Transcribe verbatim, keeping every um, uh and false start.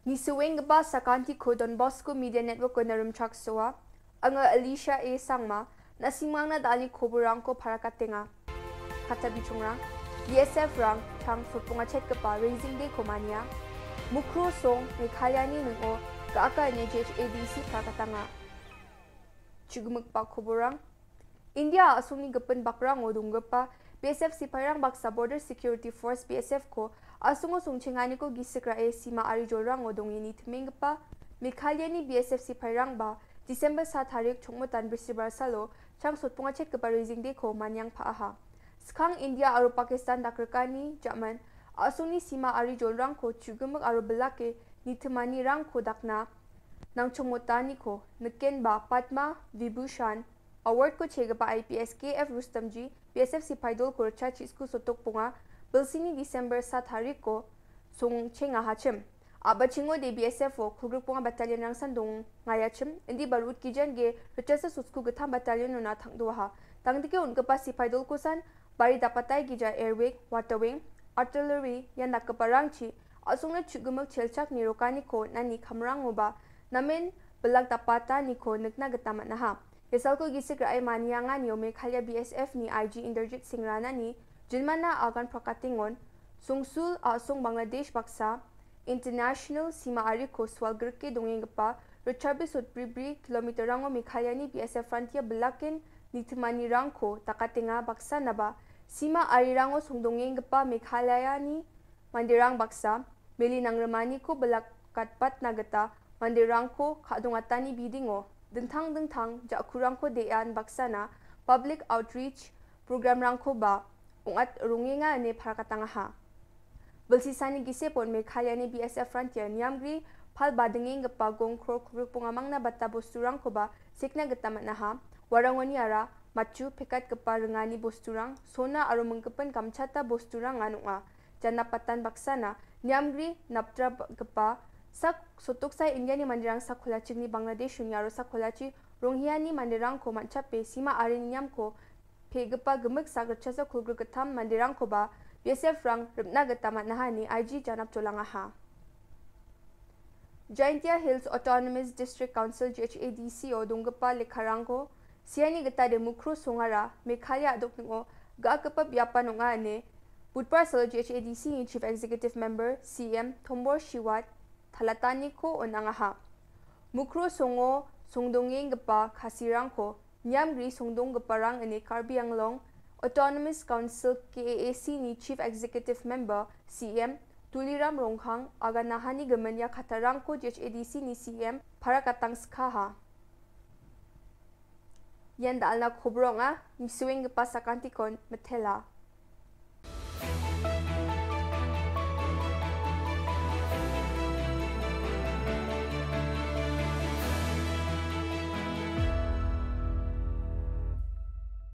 Nisuenggipa sakantiko Don Bosco Media Network-o narimchaksoa. Anga Alicia A Sangma, nasimangna dalni koborangko parakatenga. Kata bichongrang, B S F-rang tang sotbonga chetgipa Raising Day-ko mania. Mukro song Meghalaya-ni ning·o ga·aka ine G H A D C parakatanga. Chugimikba koborang. India a·songni gipin bakrango donggipa B S F sipairang baksa Border Security Force, B S F-ko a·songo songchenganiko gisik ra·e sima ari jolrango dongeni timenggipa Meghalaya-ni B S F sipairangba December sa tarik chongmotan Brisbane salo chang sotbonga chetgipa Raising Day-ko maniang pa·aha. Skang India aro Pakistan dakrikani jaman a·songni sima ari jolrangko chugimik aro bilake nitimanirangko dakna nangchongmotaniko nikenba Padma Vibhushan Award-ko chegipa I P S K F Rustomji B S F sipai dolko ritcha chisku sotokbonga bilsini December sa tarikko songchengahachim. A·bachingo de B S F-o kolgrikbonga battalion-rangsan dongayachim, indiba rut gijan ge ritchasa sotku gittam battalion-ona tangdoaha. Tangdike on·gipa sipai dolkosan Bari Dapatai gija air wing, water wing, artillery ian dakgiparangchi a·songna chugimik chelchakni rokaniko on·ani kamrangoba namen bilak dapataniko nikna gita man·aha. Jesalko gisik ra·e manianganio Meghalaya B S F-ni I G Inderjit Singh Ranani jinmana agan prakatengon, songsul a·song Bangladesh baksa International sima ariko sualgrike dongenggipa ritchabe sotbribri kilometer-rango Meghalaya-ni B S F frontier bilaken nitimanirangko dakatenga, baksanaba sima arirango songdongenggipa Meghalaya-ni manderang baksa meli nangrimaniko bilak gatbatna gita manderangko ka·dongatani bidingo dingtang dingtang ja·kurangko de·an baksana public outreach program-rangkoba ong·at rongenga ine parakatangaha. Bilsisani gisepon Meghalaya-ni B S F frontier niamgri pal badingenggipa gongkrok kolgrikbonga mangna bata bosturangkoba sekna gita man·aha. Uarangoniara matchu pekatgipa ringani bosturang, sona aro minggipin gamchata bosturangan ong·a. Janapatan baksana niamgri napdragipa sak sotoksa Indiani manderang sak kolachikni Bangladesh uni aro sak kolachi ronghiani manderangko man·chape sima arini niamko pe·gipa gimik sak ritchasa kolgrik gittam manderangkoba B S F-rang ripna gita man·aha ine I G janap jolangaha. Jaintia Hills Autonomous District Council, G H A D C-o donggipa lekkarangko siani gita de Mukro songara Meghalaya a·dokningo ga·gipa biapan ong·a ine Budbar salo G H A D C-ni Chief Executive Member, C M Tombor Shiwat talataniko on·angaha. Mukro songo songdongenggipa Khasirangko niamgri songdonggiparang ine Karbi Anglong Autonomous Council, K A A C-ni Chief Executive Member, C M Tuliram Ronghang aganahani gimin ia kattarangko G H A D C-ni C M parakatangskaha. Ian da·alna kobrong·a, nisuenggipa sakantikon mitela.